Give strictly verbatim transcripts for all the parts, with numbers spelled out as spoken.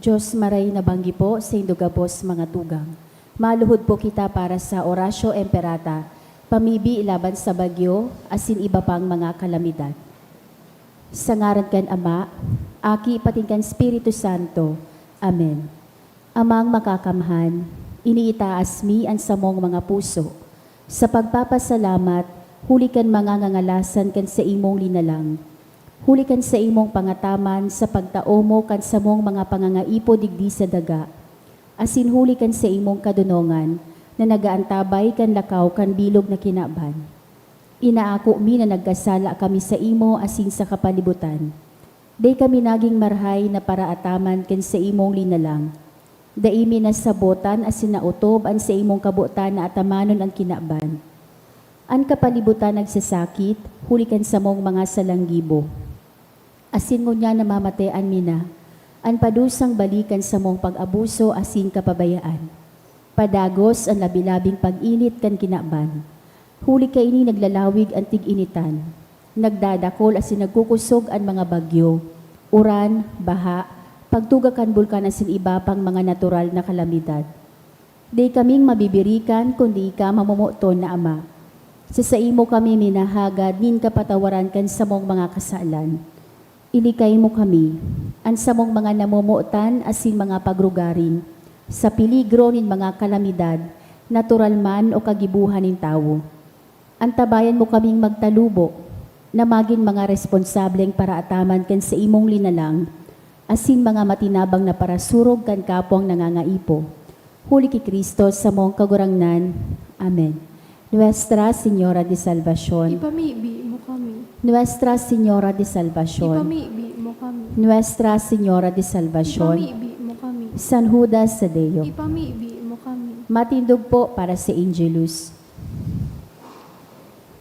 Diyos maray na banggi po, saindo gabos mga tugang. Maluhod po kita para sa Oratio Imperata, pamibi laban sa bagyo, asin iba pang mga kalamidad. Sa ngaran kan Ama, Aki, patin kan Espiritu Santo. Amen. Amang Makakamhan, iniitaas mi an samong mga puso sa pagpapasalamat huli kan mga ngangalasan kan saimong linalang, huli kan saimong pangataman sa pagtao mo kan samong mga pangangaipo digdi sa daga, asin huli kan saimong kadonongan na nag-aantabay kan lakaw kan bilog na kinaban. Inaako mi na nagkasala kami saimo asin sa kapalibutan. Dai kami nagin marahay na paraataman kan saimong linalang. Dai mi nasabotan asin naotob an saimong kabotan na atamanon an kinaban. An kapalibutan nagsasakit huli kan samong mga salanggibo. Asin ngunyan namamatean mi na an padusang bali kan samong pag-abuso asin kapabayaan. Padagos an labi-labing pag-init kan kinaban. Huli kaini naglalawig an tig-initan. Nagdadakol asin nagkukosog an mga bagyo, uran, baha, pagtuga kan bulkan asin iba pang mga natural na kalamidad. Dai kaming mabibirikan kundi ika, mamomoton na Ama. Sa saimo kami minahagad nin kapatawaran kan samong mga kasalan. Ilikay mo kami, an samong mga namomotan asin mga pagrugaring, sa peligro nin mga kalamidad, natural man o kagibohan nin tawo. Antabayan mo kaming magtalubo, na magin mga responsableng paraataman kan saimong linalang, asin mga matinabang na parasurog kan kapwang nangangaipo. Huli ki Cristo, samong Kagurangnan. Amen. Nuestra Señora de Salvacion. Ipamibi mo kami. Nuestra Señora de Salvacion. Ipamibi mo kami. Nuestra Señora de Salvacion. Ipamibi mo kami. San Judas Tadeo. Ipamibi mo kami. Matindog po para sa Angelus.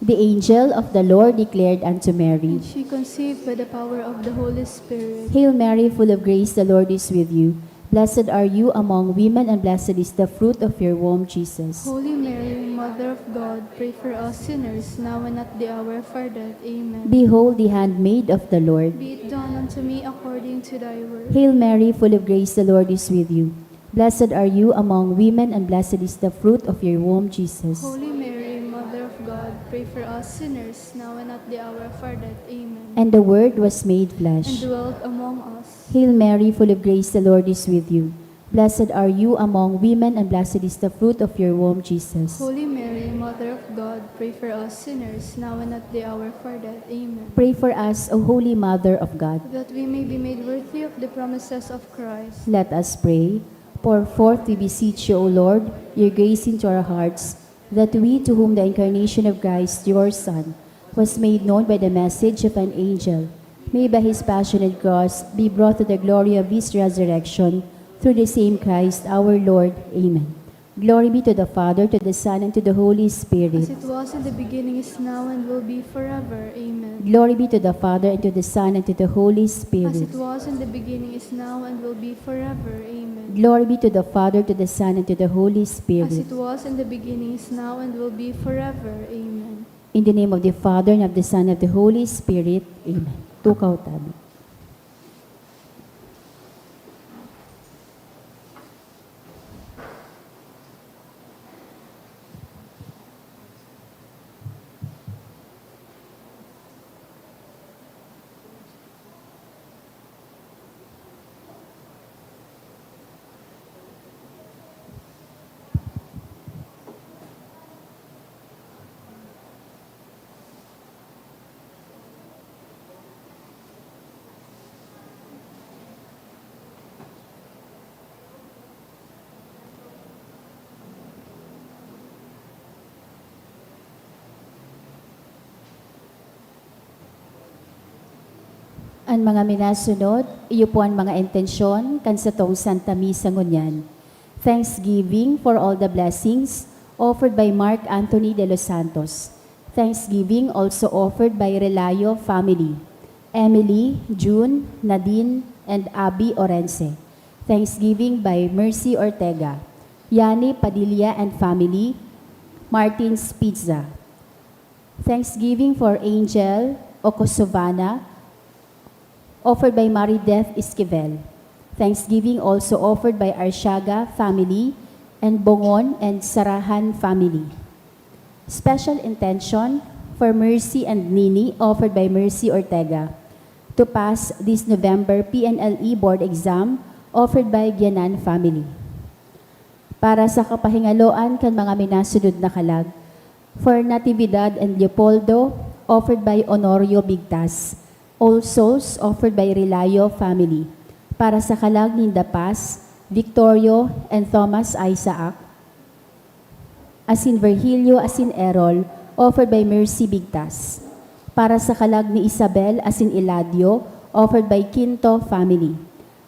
The angel of the Lord declared unto Mary. And she conceived by the power of the Holy Spirit. Hail Mary, full of grace, the Lord is with you. Blessed are you among women, and blessed is the fruit of your womb, Jesus. Holy Mary, Mother of God, pray for us sinners, now and at the hour of our death. Amen. Behold the handmaid of the Lord. Be it done unto me according to thy word. Hail Mary, full of grace, the Lord is with you. Blessed are you among women, and blessed is the fruit of your womb, Jesus. Holy Mary, Mother of God, pray for us sinners, now and at the hour of our death. Amen. And the Word was made flesh. And dwelt among us. Hail Mary, full of grace, the Lord is with you. Blessed are you among women, and blessed is the fruit of your womb, Jesus. Holy Mary, Mother of God, pray for us sinners, now and at the hour of our death. Amen. Pray for us, O Holy Mother of God. That we may be made worthy of the promises of Christ. Let us pray. Pour forth, we beseech you, O Lord, your grace into our hearts, that we, to whom the incarnation of Christ, your Son, was made known by the message of an angel, may by his passion and cross be brought to the glory of his resurrection, through the same Christ our Lord. Amen. Glory be to the Father, to the Son, and to the Holy Spirit. As it was in the beginning, is now, and will be forever. Amen. Glory be to the Father, and to the Son, and to the Holy Spirit. As it was in the beginning, is now, and will be forever. Amen. Glory be to the Father, to the Son, and to the Holy Spirit. As it was in the beginning, is now, and will be forever. Amen. In the name of the Father, and of the Son, and of the Holy Spirit. Amen. Tukaw tabi. An mga minasunod, iyo po an mga intensyon kan satong Santa Misa ngunyan. Thanksgiving for all the blessings offered by Mark Anthony de los Santos. Thanksgiving also offered by Relayo family, Emily, June, Nadine, and Abby Orense. Thanksgiving by Mercy Ortega, Yani Padilla and family, Martin's Pizza. Thanksgiving for Angel Okosovana, offered by Marie Death Esquivel. Thanksgiving also offered by Arsiaga family and Bongon and Sarahan family. Special intention for Mercy and Nini offered by Mercy Ortega. To pass this November P N L E board exam offered by Gianan family. Para sa kapahingaloan kan mga minasunod na kalag, for Natividad and Leopoldo, offered by Honorio Bigtas. All Souls, offered by Relayo family. Para sa kalag ninda Paz, Victorio, and Thomas Isaac, asin Virgilio asin Errol, offered by Mercy Bigtas. Para sa kalag ni Isabel asin Eladio, offered by Quinto family.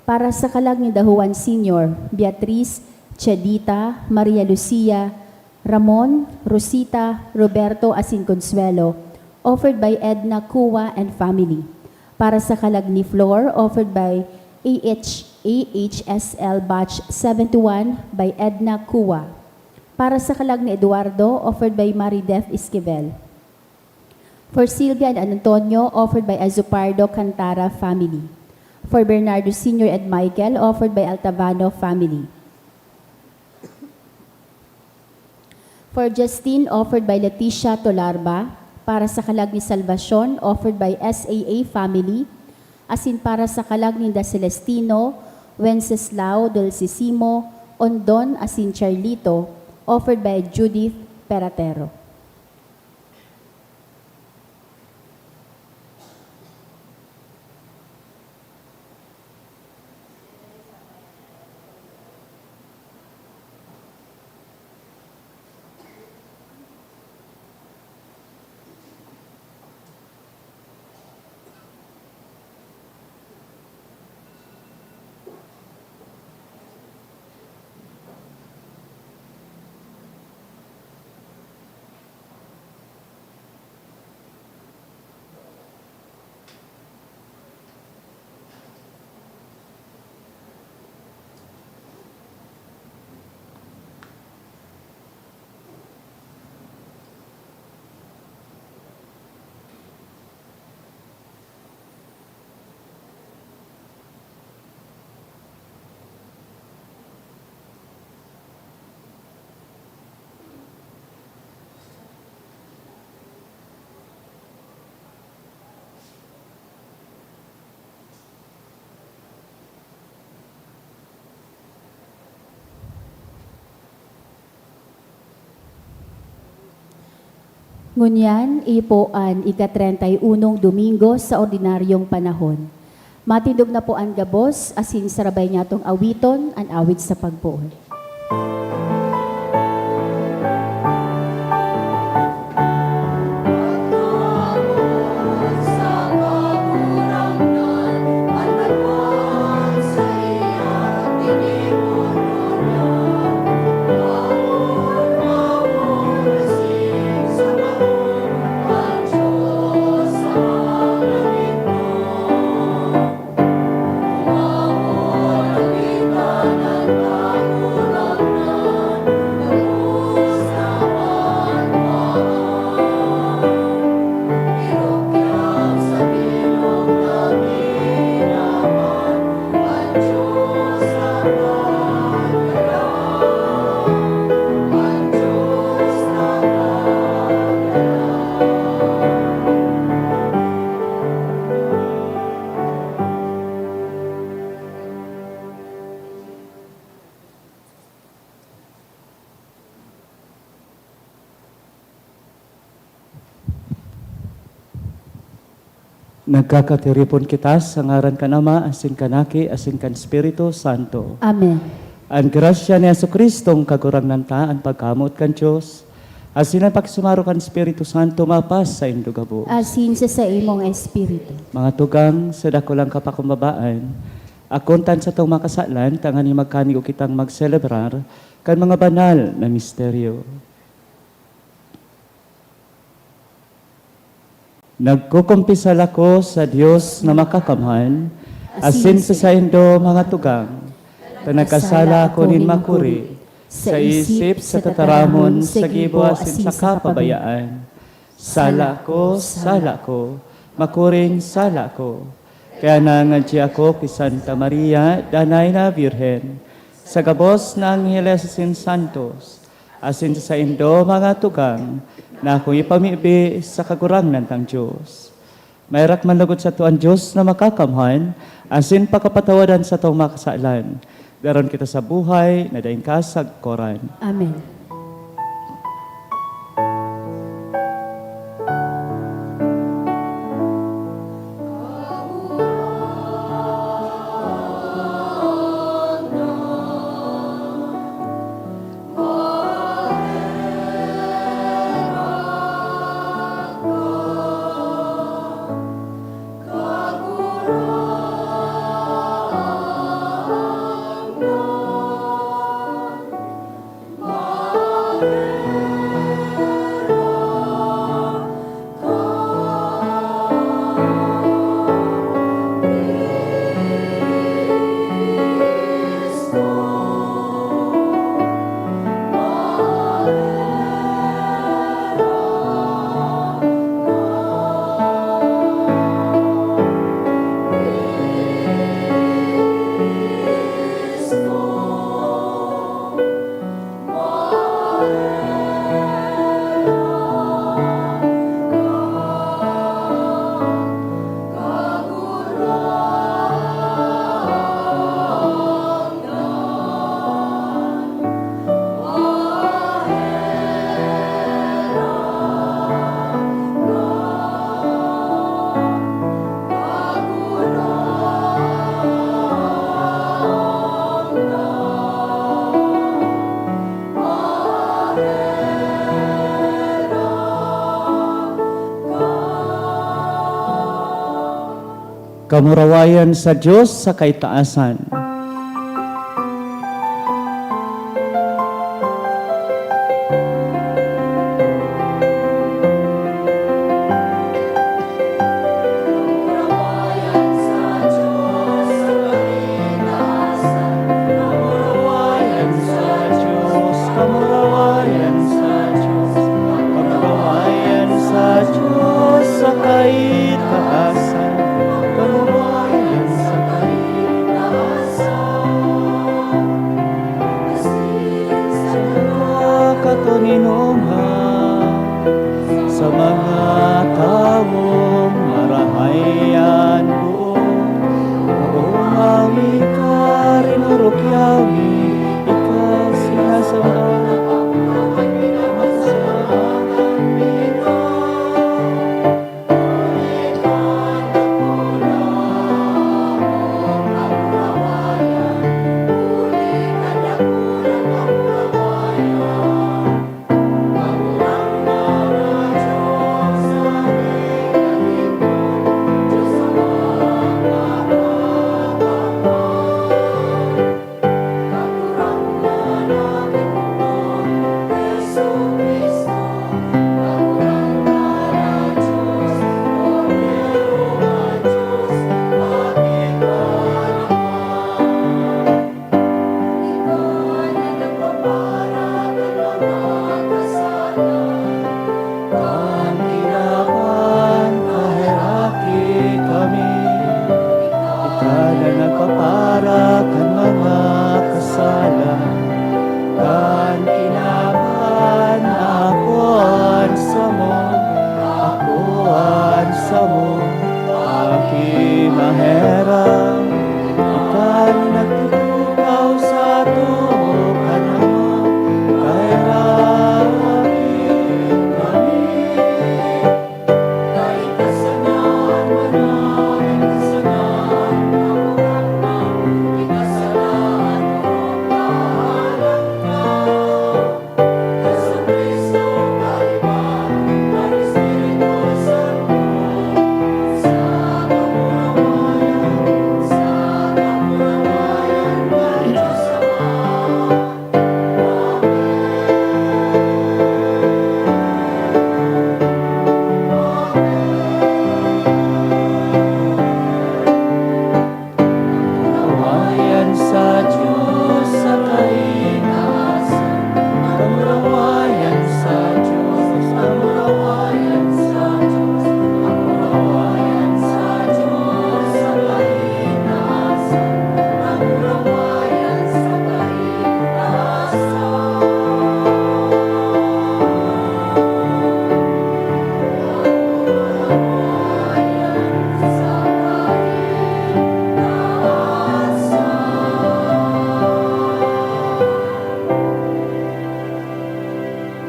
Para sa kalag ninda Juan Senior, Beatriz, Chedita, Maria Lucia, Ramon, Rosita, Roberto asin Consuelo, offered by Edna Cua and family. Para sa kalag ni Flor, offered by A H, A H S L Batch seventy-one by Edna Cua. Para sa kalag ni Eduardo, offered by Maridef Esquivel. For Silvia and Antonio, offered by Azupardo Cantara family. For Bernardo Senior and Michael, offered by Altavano family. For Justin, offered by Leticia Tolarba. Para sa kalag ni Salvacion, offered by S A A family. Asin para sa kalag ninda Celestino, Wenceslao, Dulcesimo, Ondon, asin Charlito, offered by Judith Peratero. Ngunyan, iyo po an ika-treinta y unong Domingo sa ordinaryong panahon. Matindog na po an gabos, asin sarabay niyatong awiton an awit sa pagpoon. Nagkakatiripon kita sa ngaran kan Ama, asin kan Aki, asin kan Espiritu Santo. Amen. An grasya ni Jesu-Cristong Kagurangnan ta, an pagkamoot kan Dios, asin an pakisumaro kan Espiritu Santo mapas saindo gabos. Asin sa saimong espiritu. Mga tugang, sa dakulang kapakumbabaan, akontan satong mga kasalan, tanganing magkanigo kitang magselebrar kan mga banal na misteryo. Nagkukumpisal ako sa Dios na makakamhan, asin sa saindo, mga tugang, ta nagkasala ako nin makuri, sa isip, sa tataramon, sa gibo, asin sa kapabayaan. Sala ko, sala ko, makuring sala ko. Kaya nangadyi ako ki Santa Maria, danay na Birhen, sa gabos na angheles asin santos, asin sa saindo, mga tugang, na akong ipamibi sa Kagurangnan tang Dios. Maherak man logod sato an Dios na Makakamhan, asin pakapatawadan satong mga kasalan. Daron kita sa buhay na daing kasagkoran. Amen. Kamurawayan sa Dios sa kaitaasan.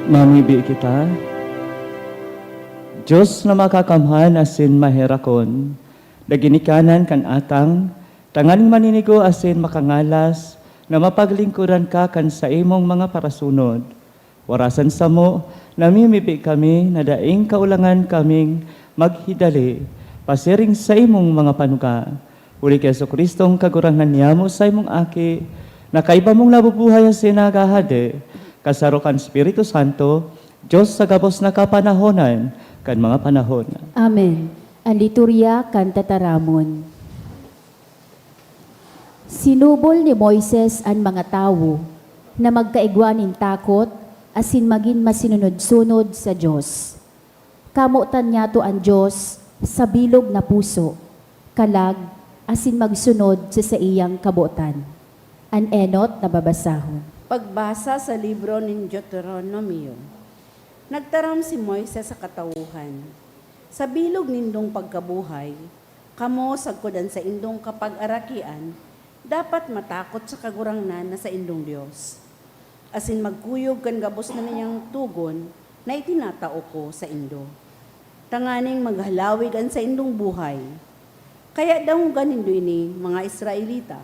Mamibi kita. Dios na makakamhan asin maherakon, na ginikanan kan atang, tanganing maninigo asin makangalas, na mapaglingkodan ka kan saimong mga parasunod. Warasan samo, namimibi kami na daing kaulangan kaming maghidali pasiring saimong mga panuga. Huli ki Jesu-Cristong Kagurangnan niamo, saimong Aki, na kaiba mong nabubuhay asin naghahade, kasaro kan Espiritu Santo, Dios sa gabos na kapanahonan kan mga panahon. Amen. An Liturya kan Tataramon. Sinubol ni Moises an mga tawo na magkaigwa nin takot asin magin masinunod-sunod sa Dios. Kamotan niyato an Dios sa bilog na puso, kalag, asin magsunod sa saiyang kabotan. An enot na babasahon. Pagbasa sa libro nin Deuteronomio. Nagtaram si Moises sa katawuhan, "Sa bilog nindong pagkabuhay, kamo sagkod an saindong kapag-arakian, dapat matakot sa Kagurangnan na saindong Dios, asin magkuyog kan gabos na niyang togon na itinatao ko saindo, tanganing maghalawig an saindong buhay. Kaya dangoga nindo ini, mga Israelita,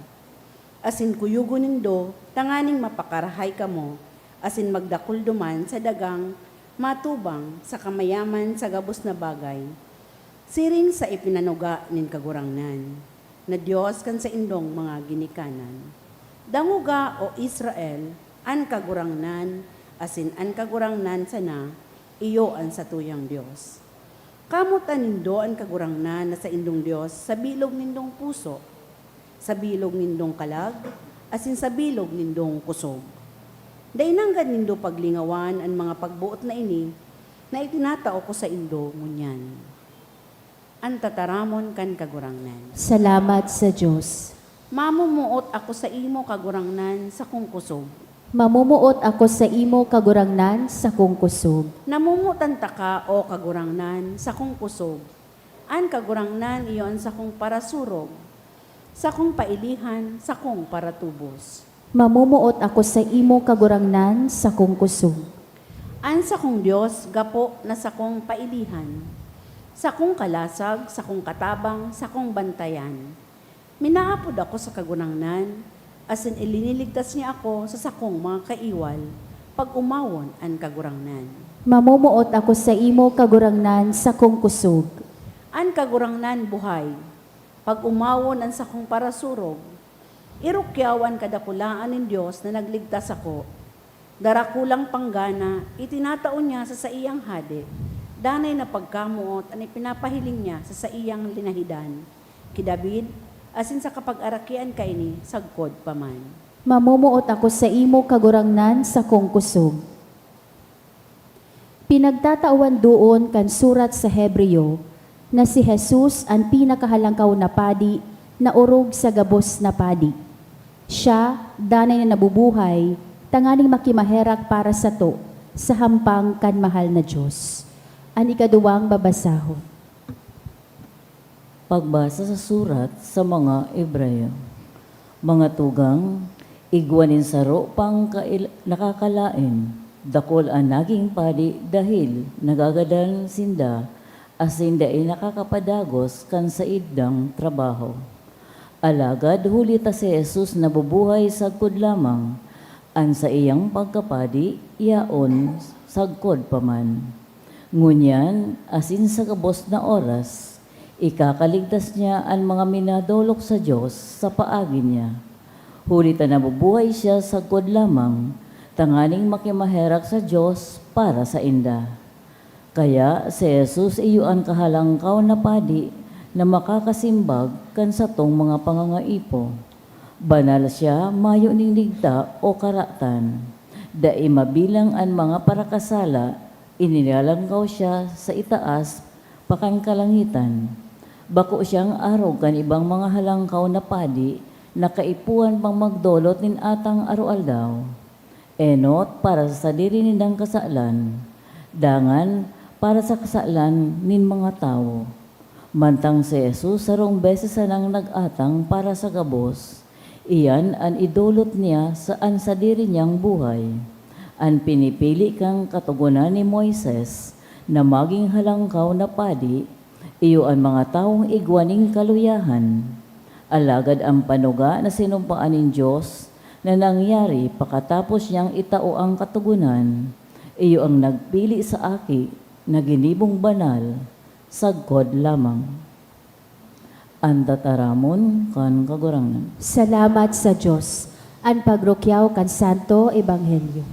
asin kuyogon nindo, tanganing mapakarahay kamo, asin magdakul duman sa dagang matubang saka mayaman sa gabos na bagay, siring sa ipinanuga nin Kagurangnan na Dios kan saindong mga ginikanan. Dangoga, O Israel, an Kagurangnan, asin an Kagurangnan sana, iyo an satuyang Dios. Kamotan nindo an Kagurangnan na saindong Dios sa bilog nindong puso, sa bilog nindong kalag, asin sa bilog nindong kosog. Dai nanggad nindo paglingawan an mga pagboot na ini na itinatao ko saindo ngunyan." An Tataramon kan Kagurangnan. Salamat sa Dios. Mamumuot ako saimo, Kagurangnan, sakong kosog. Mamumuot ako saimo, Kagurangnan, sakong kosog. Namomotan taka, O Kagurangnan, sakong kosog. An Kagurangnan iyo an sakong parasurog, sakong pailihan, sakong paratubos. Mamumuot ako saimo, Kagurangnan, sakong kosog. An sakong Dios gapo na sakong pailihan, sakong kalasag, sakong katabang, sakong bantayan. Minaapod ako sa Kagurangnan, asin iliniligtas niya ako sa sakong mga kaiwal, pag-omawon an Kagurangnan. Mamumuot ako saimo, Kagurangnan, sakong kosog. An Kagurangnan buhay, pag-omawon an sakong parasurog. Irukyaw an kadakulaan nin Dios na nagligtas sako. Darakulang panggana, itinatao niya sa saiyang hade, danay na pagkamoot an ipinapahiling niya sa saiyang linahidan ki David, asin sa kapag-arakian kaini sagkod pa man. Mamumuot ako saimo, Kagurangnan, sakong kosog. Pinagtatawan doon kan surat sa Hebreo na si Jesus an pinakahalangkaw na padi na orog sa gabos na padi. Siya danay na nabubuhay tanganing makimaherak para sato sa hampang kan mahal na Dios. An ikaduwang babasahon. Pagbasa sa surat sa mga Hebreo. Mga tugang, igwa nin saro pang kail-, nakakalaen, dakul an naging padi dahil nagagadan sinda asin dai nakakapadagos kan saindang trabaho. Alagad huli ta si Jesus nabubuhay sagkod lamang, an saiyang pagkapadi yaon sagkod pa man. Ngunyan, asin sa gabos na oras, ikakaligtas niya an mga minadolok sa Dios sa paagi niya. Huli ta nabubuhay siya sagkod lamang, tanganing makimaherak sa Dios para sainda. Kaya si Jesus iyo an kahalangkaw na padi na makakasimbag kan satong mga pangangaipo. Banal siya, mayo nin ligta o karatan. Dai mabilang an mga parakasala, ininalangkaw siya sa itaas pa kan kalangitan. Bako siyang arog kan ibang mga halangkaw na padi na kaipuhan pang magdolot nin atang aroaldaw. Enot para sa sadiri nindang kasalan, dangan para sa kasalan nin mga tawo. Mantang si Jesus sarong beses sanang nag-atang para sa gabos, iyan an idolot niya sa an sadiri niyang buhay. An pinipili kan Katogonan ni Moises na magin halangkaw na padi, iyo an mga tawong igwa nin kaluyahan. Alagad an panuga na sinumpaan nin Dios na nangyari pakatapos niyang itao an Katogonan, iyo an nagpili sa aki na ginibong banal sagkod lamang. An tataramon kan Kagurangnan. Salamat sa Dios. An pagrukyaw kan Santo Ebanghelyo.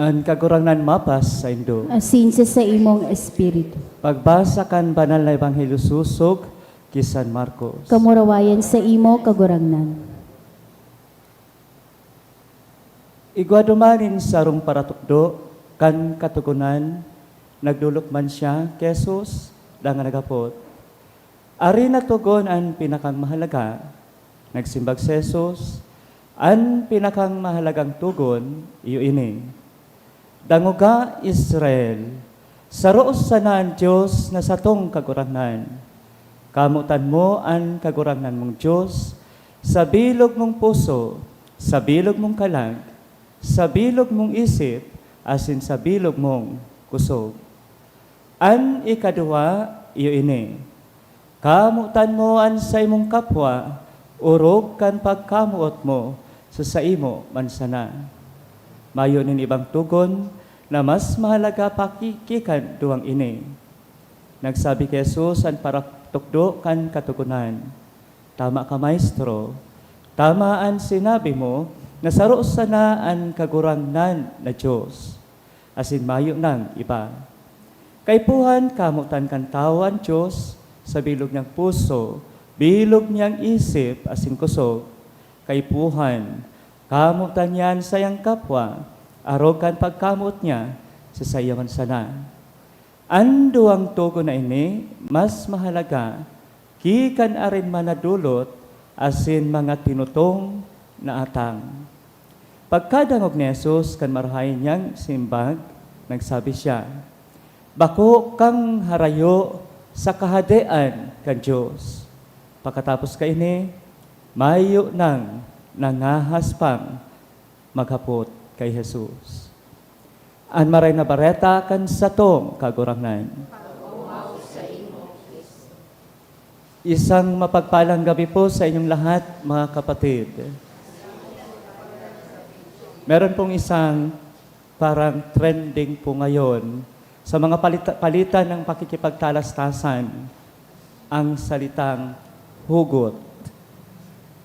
An Kagurangnan mapas saindo. Asin sa saimong espiritu. Pagbasa kan Banal na Ebanghelyo sosog ki San Marcos. Kamurawayan saimo, Kagurangnan. Igwa duman nin sarong paratukdo kan Katogonan, nagdolok man siya ki Jesus, dangan naghapot, "Arin na togon an pinakang mahalaga?" Nagsimbag si Jesus, "An pinakang mahalagang togon iyo ini: 'Dangoga, Israel, saro sana an Dios na satong Kagurangnan. Kamotan mo an Kagurangnan mong Dios sa bilog mong puso, sa bilog mong kalag, sa bilog mong isip, asin sa bilog mong kusog. An ikaduwa, iyo ini: Kamotan mo an saimong kapwa, orog kan pagkamoot mo sa saimo man sana. Mayo nin ibang togon na mas mahalaga pa ki-, ki kan duwang ini." Nagsabi ki Jesus an paratukdo kan Katogonan, "Tama ka, Maestro. Tama an sinabi mo na saro sana an Kagurangnan na Dios, asin mayo nang iba. Kaipuhan, kamotan kan tawo an Dios sa bilog niyang puso, bilog niyang isip, asin kusog. Kaipuhan, kamotan niya an saiyang kapwa, arog kan pagkamoot niya sa saiya man sana. An duwang togon na ini mas mahalaga ki kan arin man na dolot asin mga tinutong na atang." Pagkadangog ni Jesus kan marahay niyang simbag, nagsabi siya, "Bako kang harayo sa Kahadean kan Dios." Pakatapos kaini, mayo nang nangahas pang maghapot ki Jesus. An Maray na Bareta kan satong Kagurangnan. Isang mapagpalang gabi po sa inyong lahat, mga kapatid. Meron pong isang parang trending po ngayon sa mga palita-, palitan ng pakikipagtalastasan, ang salitang hugot.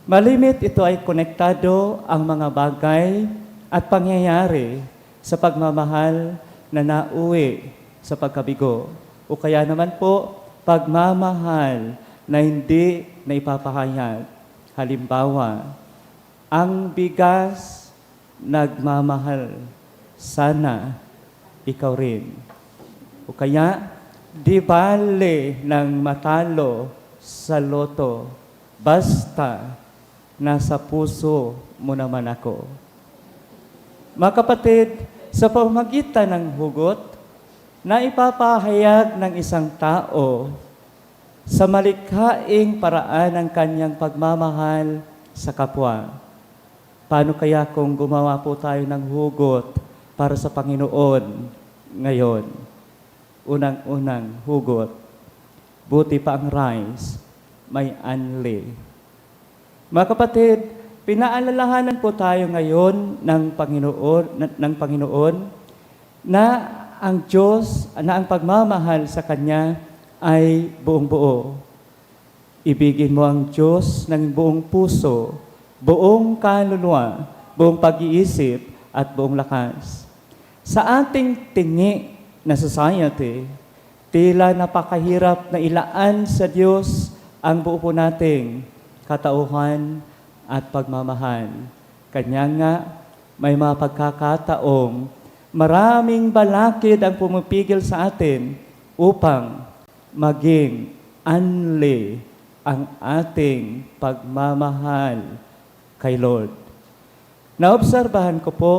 Malimit ito ay konektado ang mga bagay at pangyayari sa pagmamahal na nauwi sa pagkabigo, o kaya naman po, pagmamahal na hindi naipapahayag. Halimbawa, ang bigas nagmamahal, sana ikaw rin. O kaya, di bale nang matalo sa lotto, basta nasa puso mo naman ako. Mga kapatid, sa pamamagitan ng hugot, naipapahayag ng isang tao sa malikhaing paraan ang kanyang pagmamahal sa kapwa. Paano kaya kung gumawa po tayo ng hugot para sa Panginoon ngayon? Unang-unang hugot, buti pa ang rice, may anli. Mga kapatid, pinaalalahanan po tayo ngayon ng Panginoon, ng Panginoon na ang Diyos, na ang pagmamahal sa Kanya ay buong-buo. Ibigin mo ang Diyos ng buong puso, buong kaluluwa, buong pag-iisip, at buong lakas. Sa ating tingi na society, tila napakahirap na ilaan sa Diyos ang buo po nating katauhan, at pagmamahal. Kanya nga, may mga pagkakataong maraming balakid ang pumipigil sa atin upang maging anli ang ating pagmamahal kay Lord. Naobserbahan ko po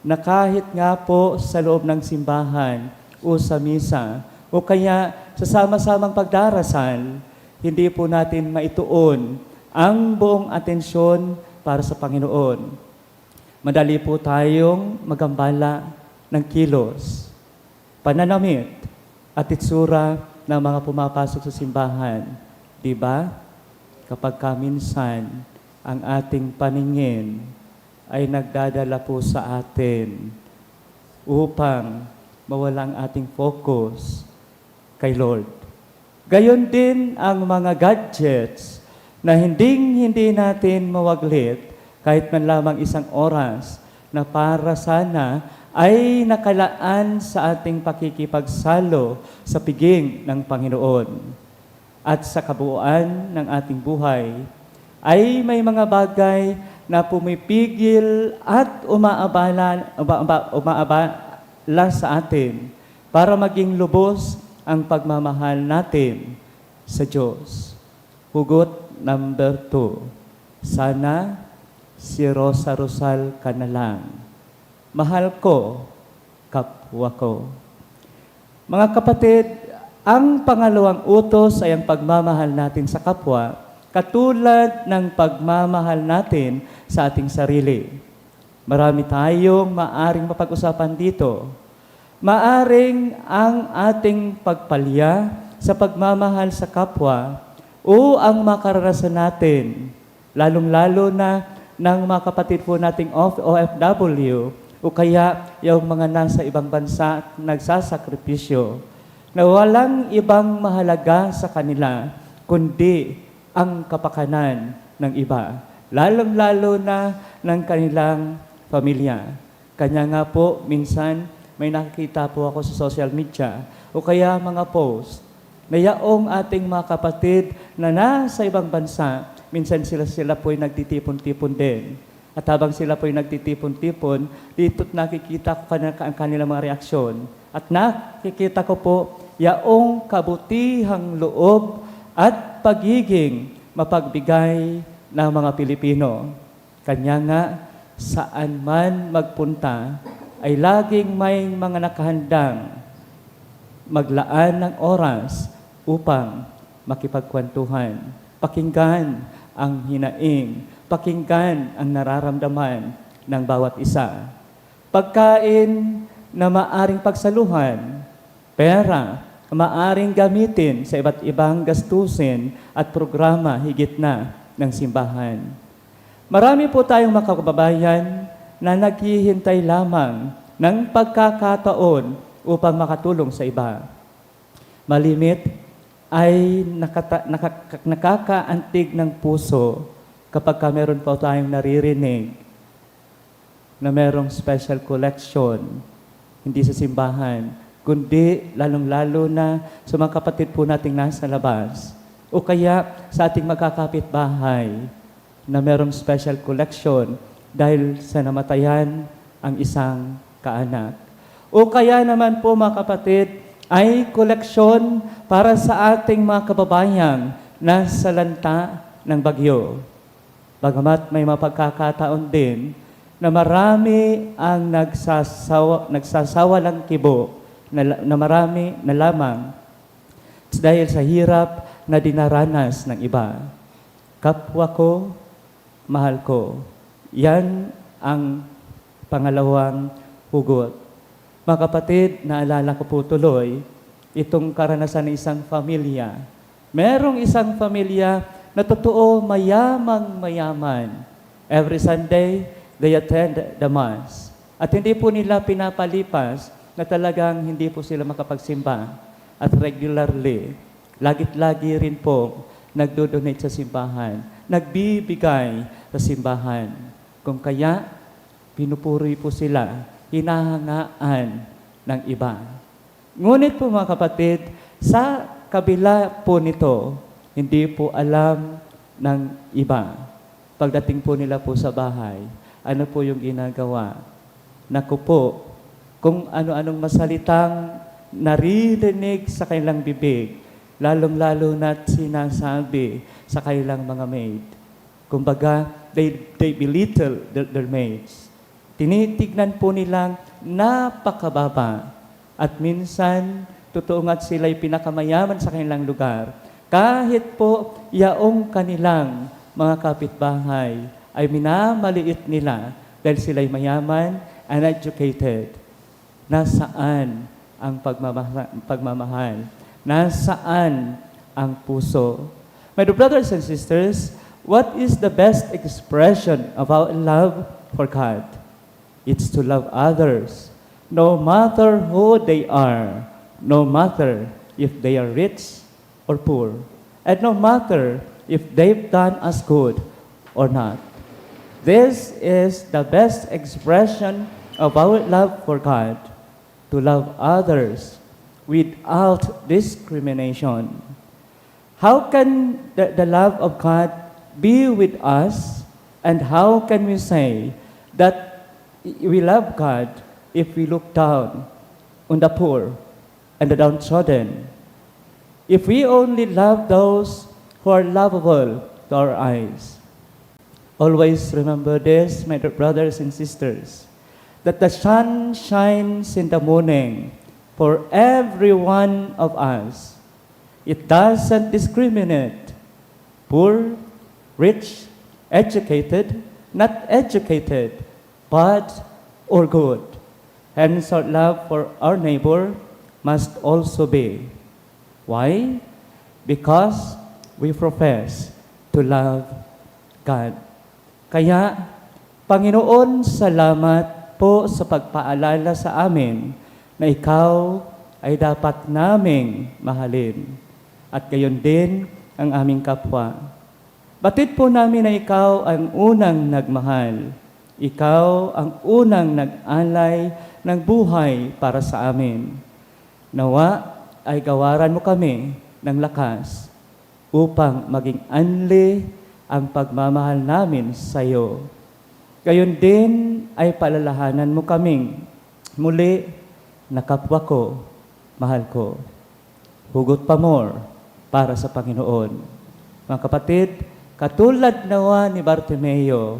na kahit nga po sa loob ng simbahan o sa misa o kaya sa sama-samang pagdarasal, hindi po natin maituon ang buong atensyon para sa Panginoon. Madali po tayong magambala ng kilos, pananamit, at itsura ng mga pumapasok sa simbahan, di ba? Kapag ka minsan, ang ating paningin ay nagdadala po sa atin upang mawala ang ating focus kay Lord. Gayon din ang mga gadgets na hinding-hindi natin mawaglit kahit man lamang isang oras na para sana ay nakalaan sa ating pakikipagsalo sa piging ng Panginoon. At sa kabuuan ng ating buhay, ay may mga bagay na pumipigil at umaabala, uma-, uma-, umaabala sa atin para maging lubos ang pagmamahal natin sa Diyos. Hugot number two, sana si Rosa Rosal ka na lang. Mahal ko, kapwa ko. Mga kapatid, ang pangalawang utos ay ang pagmamahal natin sa kapwa, katulad ng pagmamahal natin sa ating sarili. Marami tayong maaring mapag-usapan dito. Maaring ang ating pagpalya sa pagmamahal sa kapwa o ang makaranasan natin, lalong-lalo na ng mga kapatid po nating O F W o kaya yung mga nasa ibang bansa nagsasakripisyo, na walang ibang mahalaga sa kanila kundi ang kapakanan ng iba, lalong-lalo na ng kanilang pamilya. Kanya nga po, minsan may nakikita po ako sa social media o kaya mga post na yaong ating mga kapatid na nasa ibang bansa, minsan sila, sila po'y nagtitipon-tipon din. At habang sila po'y nagtitipon-tipon, dito't nakikita ko kana-, ang kanilang mga reaksyon. At nakikita ko po yaong kabutihang loob at pagiging mapagbigay ng mga Pilipino. Kanya nga, saan man magpunta, ay laging may mga nakahandang maglaan ng oras upang makipagkwentuhan, pakinggan ang hinaing, pakinggan ang nararamdaman ng bawat isa. Pagkain na maaring pagsaluhan, pera na maaring gamitin sa iba't ibang gastusin at programa higit na ng simbahan. Marami po tayong mga kababayan na naghihintay lamang ng pagkakataon upang makatulong sa iba. Malimit ay nakata-, nakaka-, nakakaantig ng puso kapag ka meron po tayong naririnig na merong special collection, hindi sa simbahan, kundi lalong-lalo na sa mga kapatid po nating nasa labas, o kaya sa ating magkakapitbahay na merong special collection dahil sa namatayan ang isang kaanak. O kaya naman po, mga kapatid, ay koleksyon para sa ating mga kababayang nasa lanta ng bagyo. Bagamat may mga pagkakataon din na marami ang nagsasawa-, nagsasawalang kibo, na la-, na marami na lamang dahil sa hirap na dinaranas ng iba. Kapwa ko, mahal ko. Yan ang pangalawang hugot. Mga kapatid, naalala ko po tuloy itong karanasan ng isang pamilya. Merong isang pamilya na totoo mayamang mayaman. Every Sunday, they attend the mass. At hindi po nila pinapalipas na talagang hindi po sila makapagsimba. At regularly, lagit-lagi rin po nagdo-donate sa simbahan, nagbibigay sa simbahan. Kung kaya, pinupuri po sila, hinahangaan ng iba. Ngunit po, mga kapatid, sa kabila po nito, hindi po alam ng iba Pagdating po nila po sa bahay, ano po yung ginagawa? Naku po, kung ano-anong masalitang naririnig sa kanilang bibig, lalong-lalo na't sinasabi sa kanilang mga maid. Kumbaga, they, they belittle their, their maids. Tinitignan po nilang napakababa. At minsan, totoo nga't sila'y pinakamayaman sa kanilang lugar. Kahit po yaong kanilang mga kapitbahay ay minamaliit nila dahil sila'y mayaman and educated. Nasaan ang pagmamaha-, pagmamahal? Nasaan ang puso? My dear brothers and sisters, what is the best expression of our love for God? It's to love others, no matter who they are, no matter if they are rich or poor, and no matter if they've done us good or not. This is the best expression of our love for God, to love others without discrimination. How can the, the love of God be with us, and how can we say that we love God if we look down on the poor and the downtrodden? If we only love those who are lovable to our eyes? Always remember this, my dear brothers and sisters, that the sun shines in the morning for every one of us. It doesn't discriminate, poor, rich, educated, not educated, bad, or good. Hence, our love for our neighbor must also be. Why? Because we profess to love God. Kaya, Panginoon, salamat po sa pagpaalala sa amin na ikaw ay dapat naming mahalin, at gayon din ang aming kapwa. Batid po namin na ikaw ang unang nagmahal. Ikaw ang unang nag-alay ng buhay para sa amin. Nawa ay gawaran mo kami ng lakas upang maging anli ang pagmamahal namin sa iyo. Gayon din ay palalahanan mo kaming muli na kapwa ko, mahal ko. Hugot pa more para sa Panginoon. Mga kapatid, katulad nawa ni Bartimeo,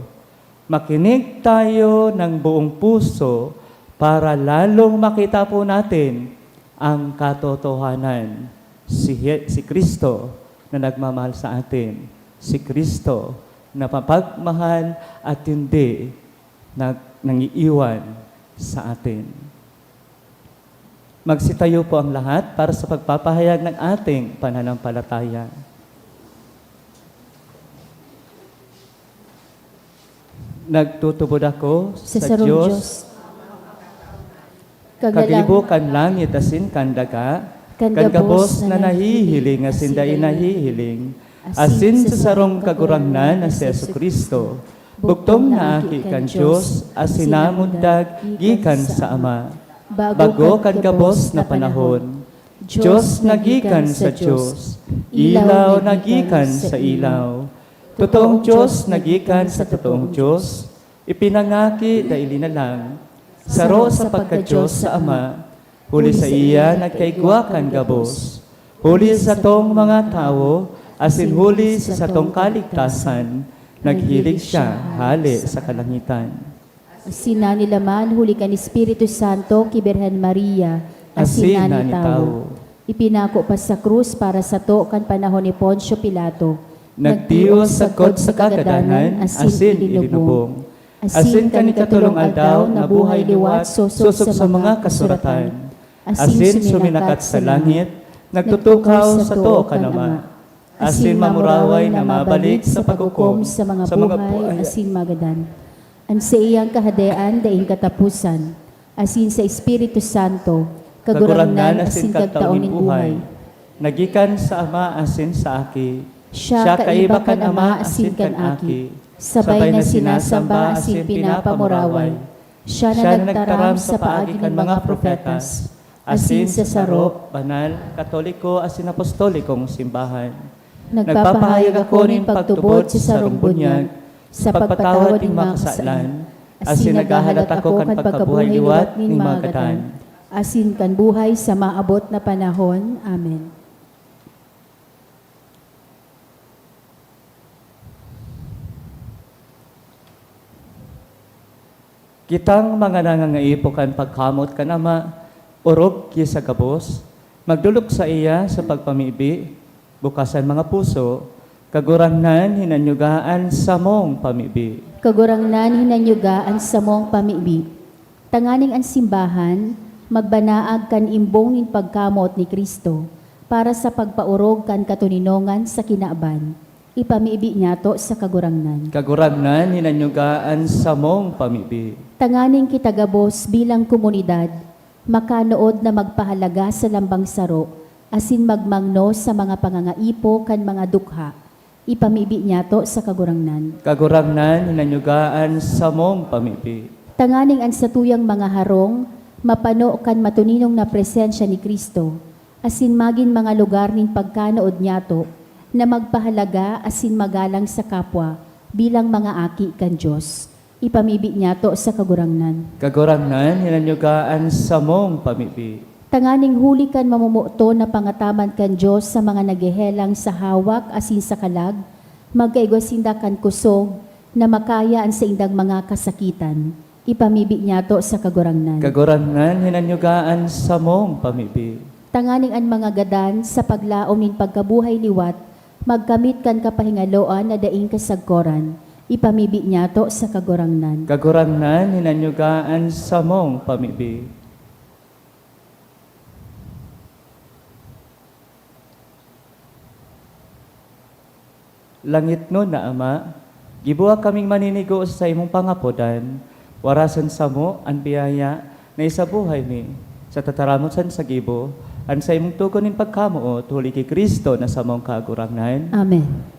makinig tayo ng buong puso para lalong makita po natin ang katotohanan. Si, si Kristo na nagmamahal sa atin. Si Kristo na mapagmahal at hindi nag-, nangiiwan sa atin. Magsitayo po ang lahat para sa pagpapahayag ng ating pananampalataya. Nagtutubod ako sa Diyos, kagalaw kan langit asin kan daga, kan gabos na nahihiling asin dai nahihiling, asin sa sarong Kagurangnan na si Jesu-Cristo, bugtong na Aki kan Dios asin namundag gikan sa Ama, bago kan gabos na panahon. Dios na gikan sa Dios, ilaw na gikan sa ilaw, totoong Dios na gikan sa totoong Dios, ipinangaki dai linalang, saro sa pagka-Dios sa Ama, huli saiya nagkaigwa kan gabos, huli satong mga tawo, asin huli sa satong kaligtasan, naghilig siya hale sa kalangitan. Asin nanilaman huli kan Espiritu Santo ki Birhen Maria, asin nani tawo. Ipinako pa sa krus para sato kan panahon ni Poncio Pilato. Nagtios sagkod sa kagadanan, asin ilinubong. Asin kan ikatolong aldaw, nabuhay liwat sosog sa mga kasuratan. Asin suminakat sa langit, nagtutukaw sato kan Ama. Asin mamuraway na mabalik sa paghukom sa mga buhay asin magadan. An saiyang kahadean daing kataposan, asin sa Espiritu Santo, Kagurangnan asin Kagtaon nin buhay, na gikan sa Ama asin sa Aki. Siya kaiba kan Ama asin kan Aki, sabay na sinasamba asin pinapamuraway. Siya na nagtaram sa paagi kan mga propetas, asin sa saro, banal, katoliko, asin apostolikong simbahan. Nagpapahayag ako nin pagtubod sa sarong bunyag, sa pagpatawad nin mga kasalan, asin naghahalat ako kan pagkabuhay liwat nin mga gadan, asin kan buhay sa maabot na panahon. Amen. Kitang mga nangangaipo kan pagkamot kan Ama, orog ki sa gabos, magdolok saiya sa pagpamibi, bukas an mga puso, Kagurangnan, hinanyuga an samong pamibi. Kagurangnan, hinanyuga an samong pamibi. Tanganing an simbahan magbanaag kan imbong nin pagkamoot ni Cristo para sa pagpaorog kan katoninongan sa kinaban. Ipamibi niyato sa Kagurangnan. Kagurangnan, hinanyuga an samong pamibi. Tanganing kita gabos bilang komunidad, makanood na magpahalaga sa lambang saro asin magmangno sa mga pangangaipo kan mga dukha, ipamibi niyato sa Kagurangnan. Kagurangnan, hinanyuga an samong pamibi. Tanganing an satuyang mga harong mapano kan matoninong na presensya ni Cristo, asin magin mga lugar nin pagkanood niyato na magpahalaga asin magalang sa kapwa bilang mga aki kan Dios. Ipamibi niyato sa Kagurangnan. Kagurangnan, hinanyuga an samong pamibi. Tanganing huli kan mamomoton na pangataman kan Dios sa mga naghehelang sa hawak asin sa kalag, magkaigwa sinda kan kusog na makaya an saindang mga kasakitan. Ipamibi niyato sa Kagurangnan. Kagurangnan, hinanyuga an samong pamibi. Tanganing an mga gadan sa paglaom nin pagkabuhay liwat magkamit kan kapahingaloan na daing kasagkoran, ipamibi niyato sa Kagurangnan. Kagurangnan, hinanyuga an samong pamibi. Langitnon na Ama, giboha kaming maninigo sa saimong pangapodan. Warasan samo an biyaya na isabuhay mi sa tataramon san sa gibo, an saimong togon nin pagkamoot, huli ki Cristo na samong Kagurangnan. Amen.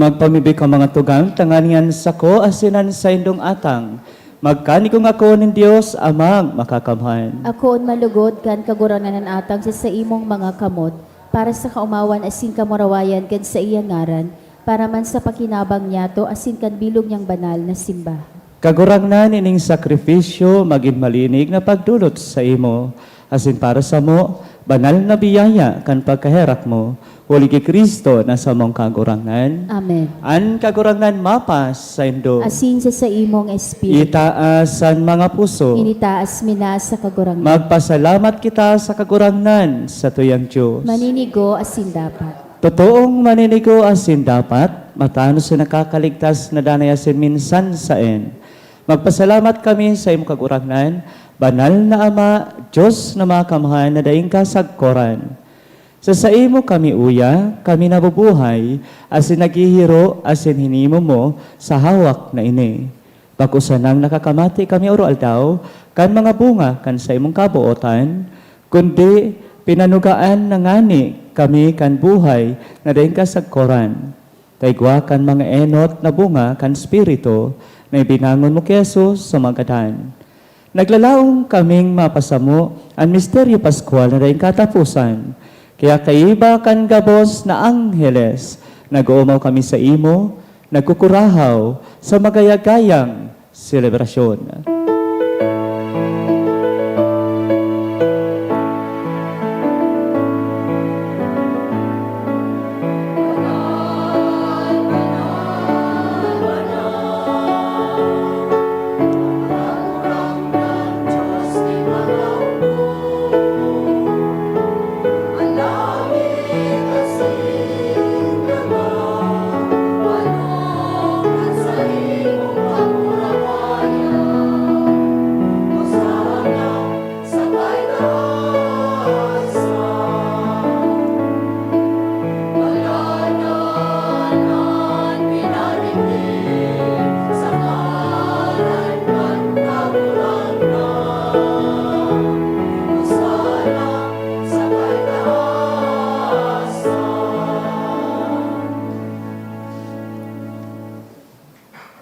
Magpamibi ka, mga tugang, tanganing an sako asin an saindong atang magkanigong akoon nin Dios Amang Makakamhan. Akoon malugod kan Kagurangnan an atang sa saimong mga kamot, para sa kaomawan asin kamurawayan kan saiyang ngaran, para man sa pakinabang niyato asin kan bilog niyang banal na simbahan. Kagurangnan, ining sakrifisyo magin malinig na pagdolot saimo, asin para samo, banal na biyaya kan pagkaherak mo, huli ki Cristo na samong Kagurangnan. Amen. An Kagurangnan mapasaindo. Asin sa saimong espiritu. Itaas an mga puso. Initaas mi na sa Kagurangnan. Magpasalamat kita sa Kagurangnan, satuyang Dios. Maninigo asin dapat. Totoong maninigo asin dapat, matanos na nakakaligtas na danay asin minsan saen. Magpasalamat kami sa imo Kagurangnan, Banal na Ama, Dios na makamhan na daing kasagkoran. Sa saimo kami uya, kami nabubuhay, asin naghihiro, asin hinimo mo sa hawak na ini. Bako sanang nakakamati kami oro-aldaw kan mga bunga kan saimong kabootan, kundi pinanugaan na ngani kami kan buhay na daing kasagkoran. Ta igwa kan mga enot na bunga kan Espiritu na ibinangon mo ki Jesus sa mga gadan. Naglalaom kaming mapasamo an misteryo paskwal na daing kataposan. Kaya kaiba kan gabos na angheles, nag-oomaw kami sa imo, nagkukurahaw sa magayagayang selebrasyon.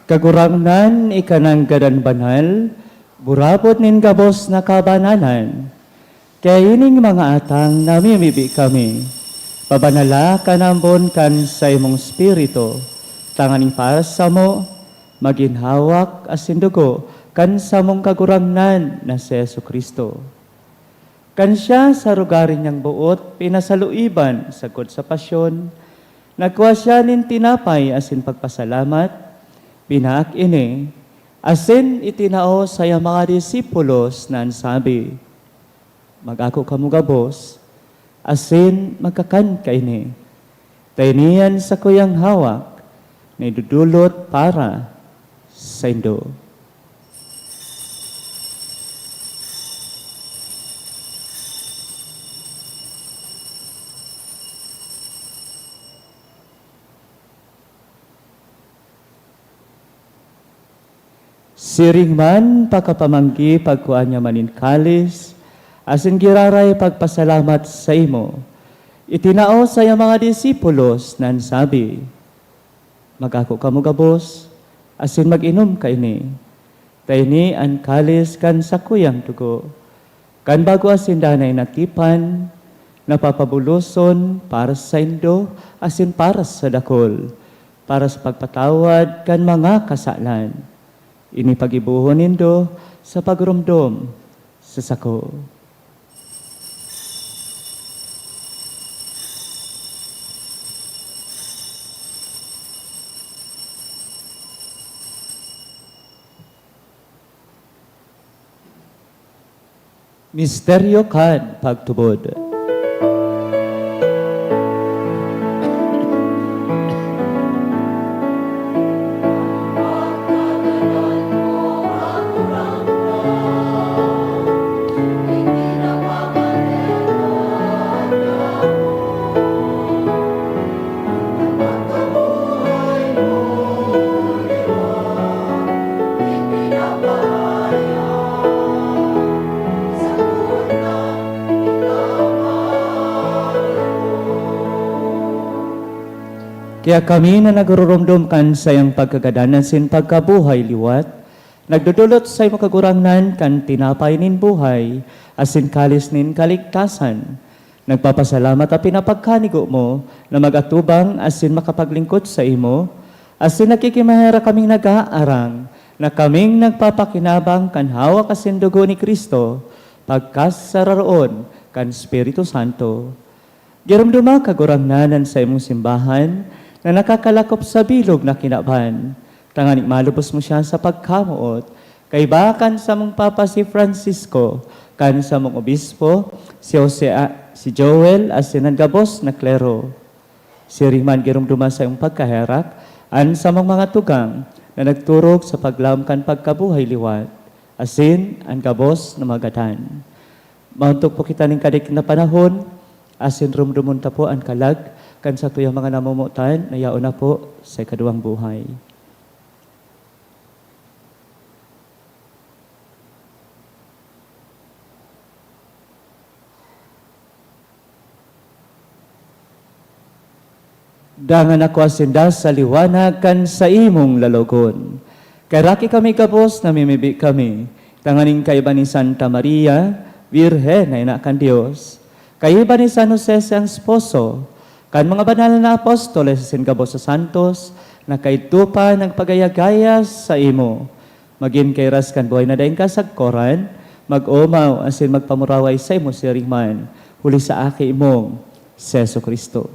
Kagurangnan, ika nang gadan banal, burabod nin gabos na kabanalan. Kaya ining mga atang namimibi kami, pabanala kan ambon kan saimong Espiritu, tanganing para samo, magin hawak asin dugo kan samong Kagurangnan na si Jesu-Cristo. Kan siya sa rugari niyang boot pinasaluiban sagkod sa pasyon, nagkua siya nin tinapay asin pagpasalamat, binaak ini, asin itinao sa iyang mga disipulos na an sabi, "Mag-ako kamo gabos, asin magkakan kaini. Ta ini an sakuyang hawak na idodolot para saindo." Siring man, pakapamanggi, pagkua niya man nin kalis, asin giraray pagpasalamat saimo, itinao sa iyang mga disipulos na an sabi, "Mag-ako kamo gabos, asin mag-inom kaini. Ta ini an kalis kan sakuyang dugo, kan bago asin danay na tipan, na papabuloson para saindo asin para sa dakul, para sa pagpatawad kan mga kasalan. Ini paggibohon nindo sa pagromdom sa sako." Misteryo kan pagtubod. Kaya kami na nagururumdom kan saiyang pagkagadan asin pagkabuhay liwat, nagdodolot sa imo Kagurangnan kan tinapay nin buhay asin kalis nin kaligtasan. Nagpapasalamat ta pinapagkanigo mo na mag-atubang asin makapaglingkod saimo, asin nakikimaherak kaming nag-aarang na kaming nagpapakinabang kan hawak asin dugo ni Cristo, pagkasararoon kan Espiritu Santo. Giromdoma, Kagurangnan, an saimong simbahan na nakakalakop sa bilog na kinaban, tanganing malubos mo siya sa pagkamoot, kaiba kan samong Papa si Francisco, kan samong obispo, si Jose, a-, si Joel, asin an gabos na klero. Siring man giromdoma sa iyong pagkaherak an samong mga tugang na nagturog sa paglaom kan pagkabuhay liwat, asin an gabos na magatan. Maontog po kita nin kadikit na panahon, asin rumdomon ta po an kalag kan satuyang mga namomotan na yaon na po sa ikaduwang buhay. Dangan ako sinda sa liwanag kan saimong lalogon. Karaki kami gabos, namimibi kami, tanganing kaiba ni Santa Maria, Birhen na ina kan Dios, kaiba ni San Jose siyang esposo, kan mga banal na apostoles asin gabos na santos, na kaidto pa nagpagaya-gaya saimo. Magin kairas kan buhay na daing kasagkoran, mag-omaw asin magpamuraway saimo siring man, huli sa Aki mong si Jesu-Cristo.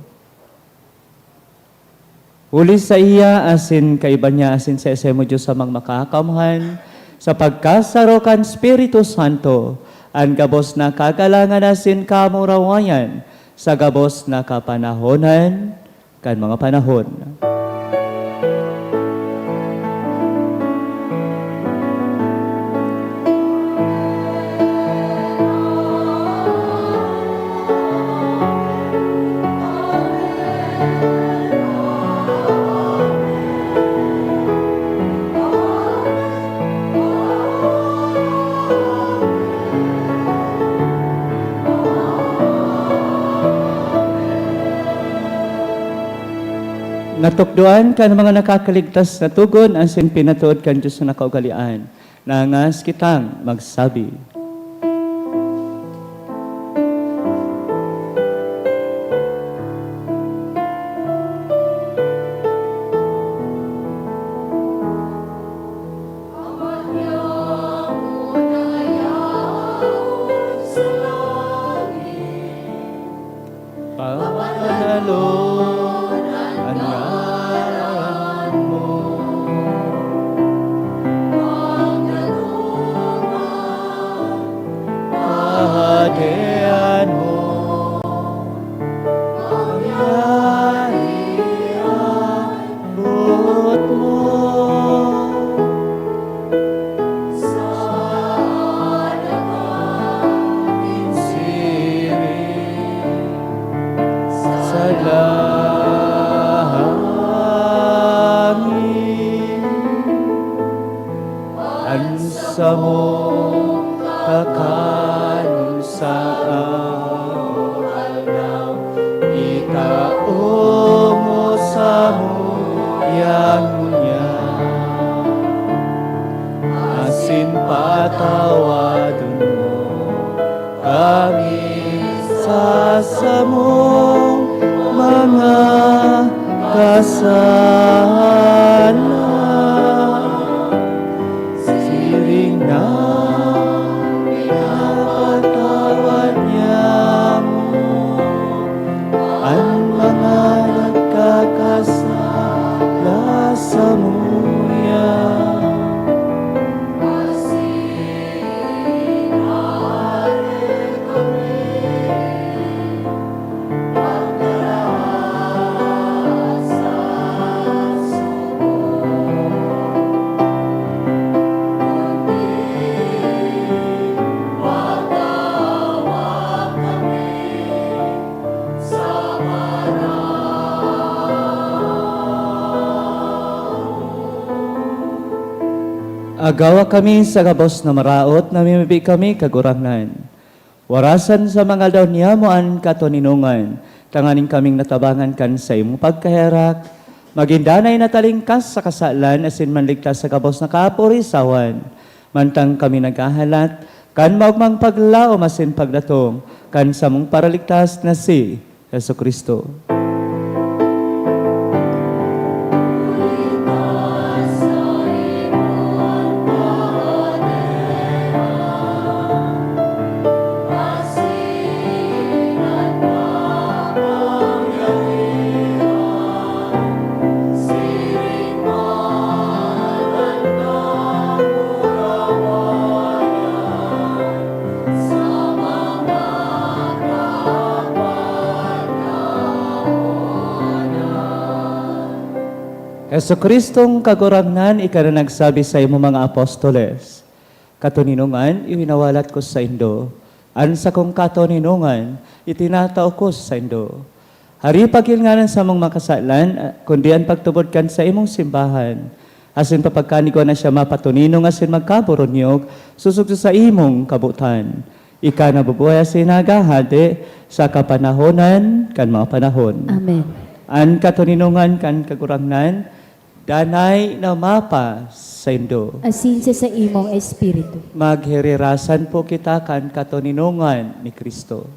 Huli saiya asin kaiba niya asin sa Dios Amang Makakaomhan, sa pagkasaro kan Espiritu Santo, an gabos na kagalangan asin kamurawayan sa gabos na kapanahonan kan mga panahon. Natukdoan kan mga nakakaligtas na togon asin pinatuod kan Dios na kaugalean. Nangas kitang magsabi. Pabanalon an ngaran mo. Pagkatuman, Kahadean mo. Mangyari an boot mo. Sa daga nin siring sa langit, an samong kakanon sa araw-araw, itao mo samo ngunyan, asin patawadon mo kami sa samong mga kasalanan. Siring na pinapatawad niamo an mga nagkakasala samuya. Agawa kami sa gabos na maraot, namimibi kami, Kagurangnan. Warasan sa mga aldaw niyamo an katoninongan, tanganing kaming natabangan kan saimong pagkaherak, magin danay na talingkas sa kasalan asin manligtas sa gabos na kapurisawan, mantang kami naghahalat kan maogmang paglaom asin pagdatong kan samong Paraligtas na si Jesu-Cristo. Jesucristong Kagurangnan, ika na nagsabi sa imong mga apostoles, "Katoninongan, iwinawalat ko saindo. An sakong katoninongan, itinatao ko saindo." Hari, pakilngan an samong mga kasalan, kundi an pagtubod kan saimong simbahan. Asin papagkanigwa na siya mapatoninong asin magkaboronyog, sosog sa saimong kabotan. Ika nabubuhay asin naghahade sa kapanahonan kan mga panahon. Amen. An katoninongan kan Kagurangnan, danay na mapa saindo. Asin sa saimong espiritu. Maghirirasan po kita kan katoninongan ni Cristo.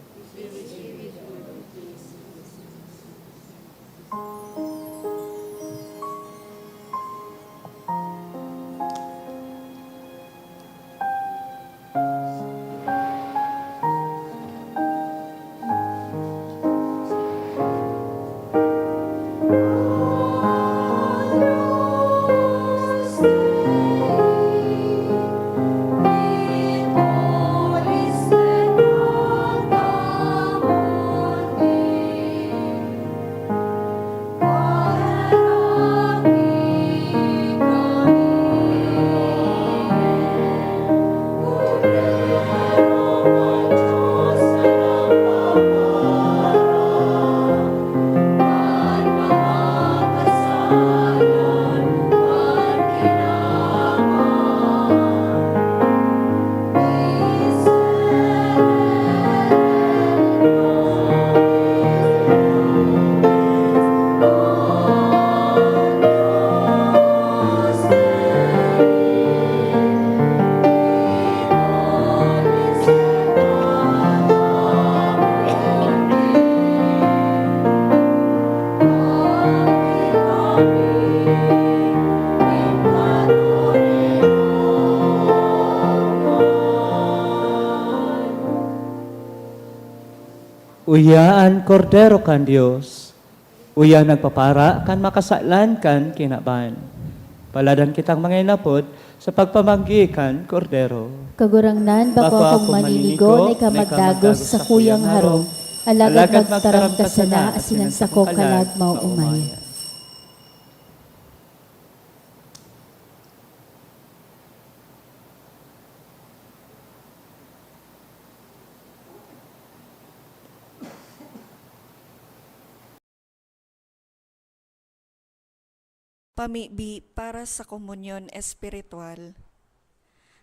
Uya an Kordero kan Dios, uya nagpapara kan makasalan kan kinaban. Paladan kitang mga inapod sa pagpamanggi kan Kordero. Kagurangnan, bako akong maninigo na ika magdagos sa kuyang harong, alagad magtaram ka sana asin an sakong kalag maoomay. Pamibi para sa komunyon espiritual.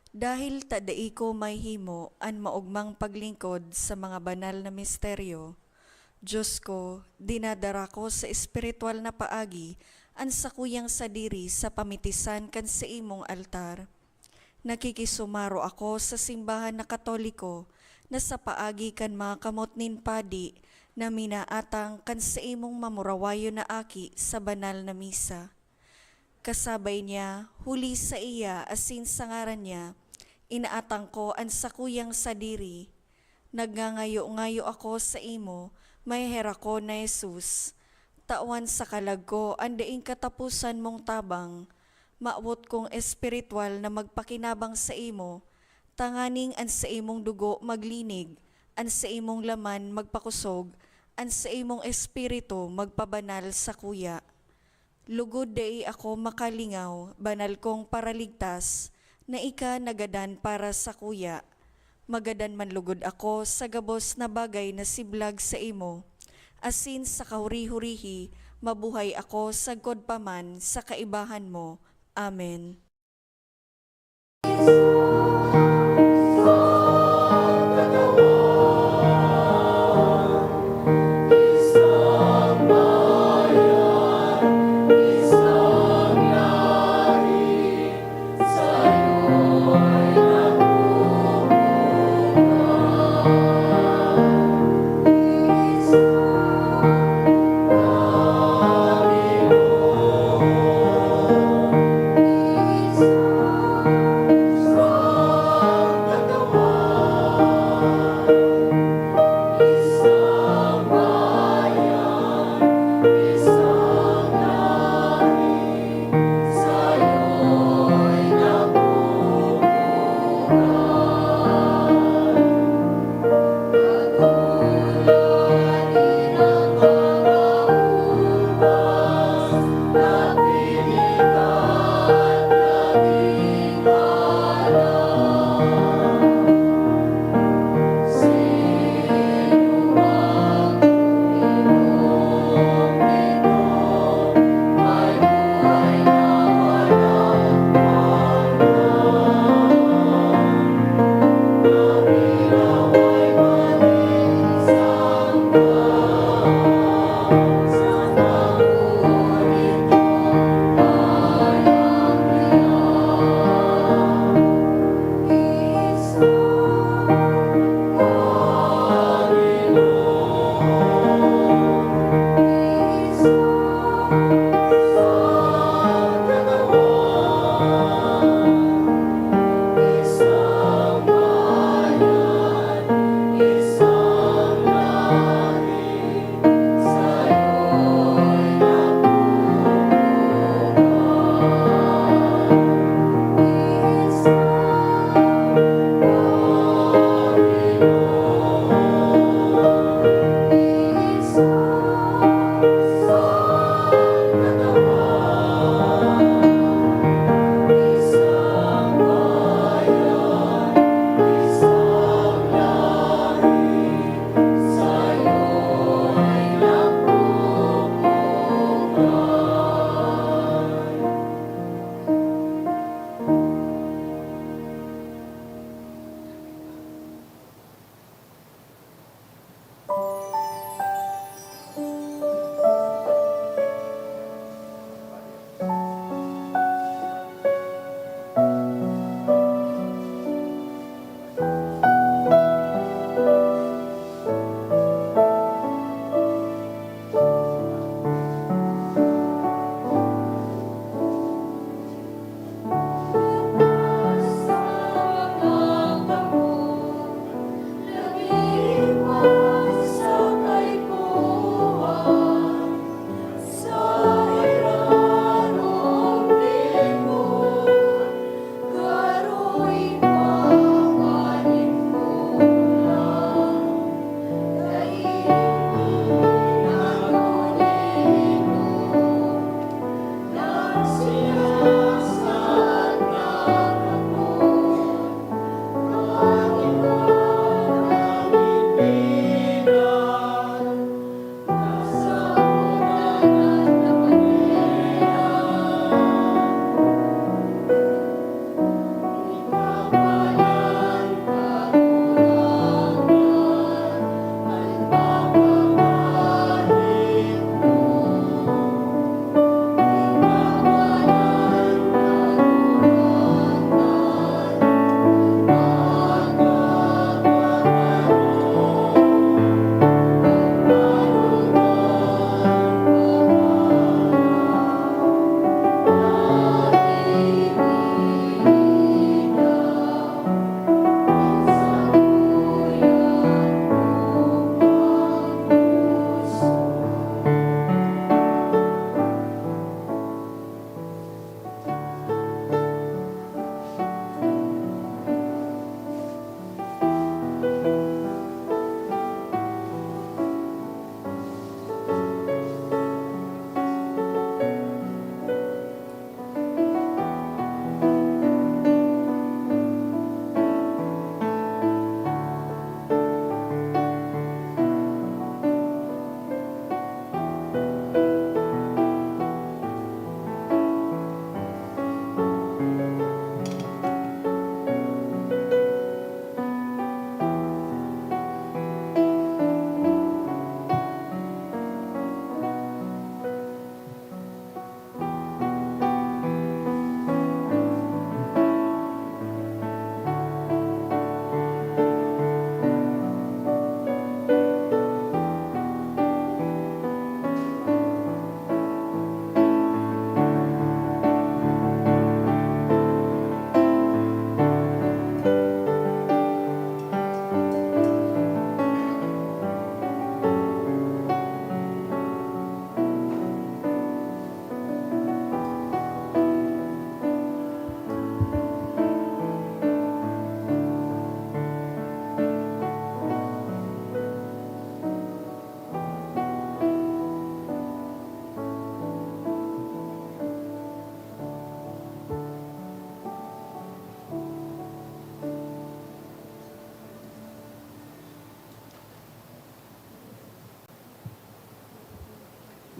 Dahil ta dai ko mahihimo an maogmang paglingkod sa mga banal na misteryo, Diyos ko, dinadara ko sa espiritual na paagi an sakuyang sadiri sa pamitisan kan saimong altar. Nakikisumaro ako sa simbahan na Katoliko na sa paagi kan mga kamot nin padi na minaatang kan saimong mamurawayon na aki sa banal na misa. Kasabay niya, huli saiya asin sa ngaran niya, inaatang ko an sakuyang sadiri. Nagngangayo-ngayo ako saimo, maheherakon na Jesus. Tawan sa kalag ko an daing kataposan mong tabang. Mawot kong espiritual na magpakinabang saimo, tanganing an saimong dugo maglinig, an saimong laman magpakosog, an saimong espiritu magpabanal sakuya. Lugod dai ako makalingaw, banal kong Paraligtas, na ika nagadan para sakuya. Magadan man lugod ako sa gabos na bagay na siblag saimo, asin sa kahuri-hurihi, mabuhay ako sagkod pa man sa kaibahan mo. Amen.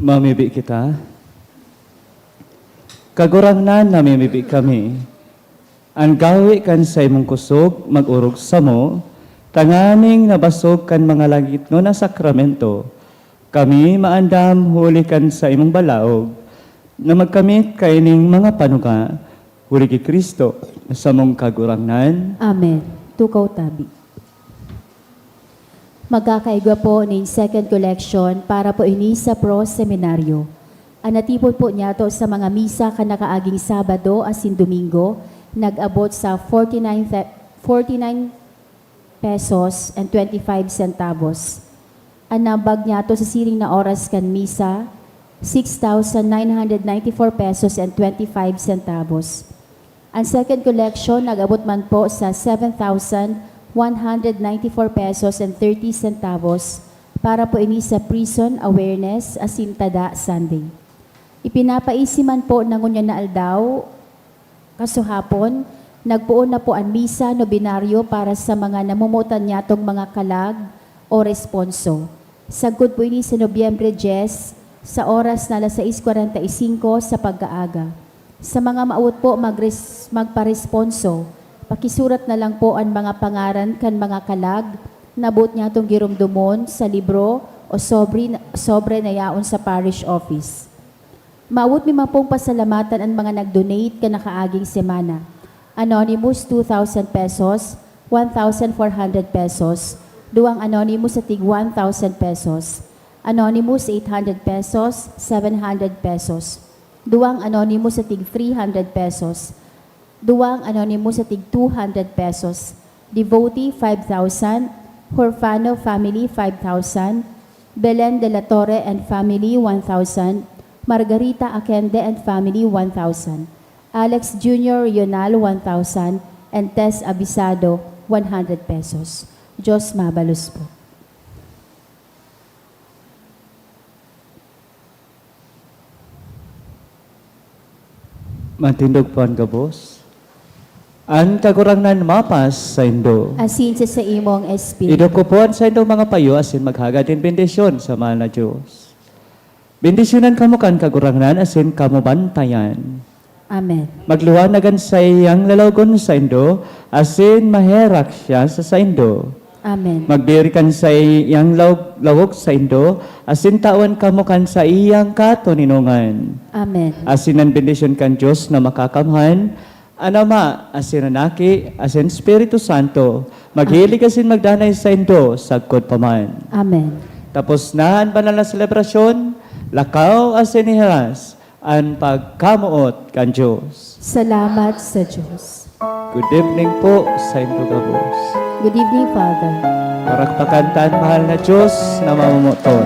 Mamibi kita. Kagurangnan, namimibi kami. An gawe kan saimong kusog mag-orog samo, tanganing nabasog kan mga langitnon na sakramento, kami maandam huli kan saimong balaog na magkamit kaining mga panuga, huli ki Cristo, samong Kagurangnan. Amen. Tukaw tabi. Magkakaigwa po nin second collection para po ini sa Pro Seminario. An natipon po niyato sa mga misa kan nakaaging Sabado asin Domingo, nag-abot sa forty-nine the-, forty-nine pesos and twenty-five centavos. An nambag niyato sa siring na oras kan misa, six thousand nine hundred ninety-four pesos and twenty-five centavos. An second collection nag-abot man po sa seven thousand one hundred ninety-four pesos and thirty centavos para po ini sa prison awareness asin Tada Sunday. Ipinapaisi man po na ngunyan na aldaw, kasuhapon, nagpoon na po an misa nobenaryo para sa mga namomotan niyatong mga kalag o responso. Sagkod po ini sa Nobyembre dyes, sa oras na alas sais kwarenta y singko sa pagkaaga. Sa mga maawot po magres-, magparesponso, pakisurat na lang po an mga pangaran kan mga kalag na boot niyatong giromdomon sa libro o sobre, sobre na yaon sa parish office. Maawot mi man pong pasalamatan an mga nag-donate kan nakaaging semana. Anonymous, two thousand pesos, one thousand four hundred pesos, duwang anonymous sa tig one thousand pesos, anonymous, eight hundred pesos, seven hundred pesos, duwang anonymous sa tig three hundred pesos, duwang anonymous sa tig two hundred pesos, devotee, five thousand, Horfano family, five thousand, Belen de la Torre and family, one thousand, Margarita Akende and family, one thousand, Alex Junior Rional, one thousand, and Tess Abisado, one hundred pesos. Diyos mabalos po. Matindog po an gabos. An Kagurangnan mapas saindo. Asin sa saimong espiritu. Idoko po an saindong mga payo asin maghagad nin bendisyon sa mahal na Diyos. Bendisyonan kamo kan Kagurangnan asin kamo bantayan. Amen. Magliwanag an saiyang lalawogon saindo, asin maherak siya sa saindo. Amen. Magbirik an saiyang law-, lawog saindo, asin tawan kamo kan saiyang katoninongan. Amen. Asin an bendisyon kan Dios na Makakamhan, an Ama, asin an Aki, asin Espiritu Santo, maghilig asin magdanay saindo sagkod pa man. Amen. Tapos na an banal na selebrasyon, lakaw asin ihiras an pagkamoot kan Dios. Salamat sa Diyos. Good evening po saindo gabos. Good evening, Father. Parakpakan ta an mahal na Diyos na mamomoton.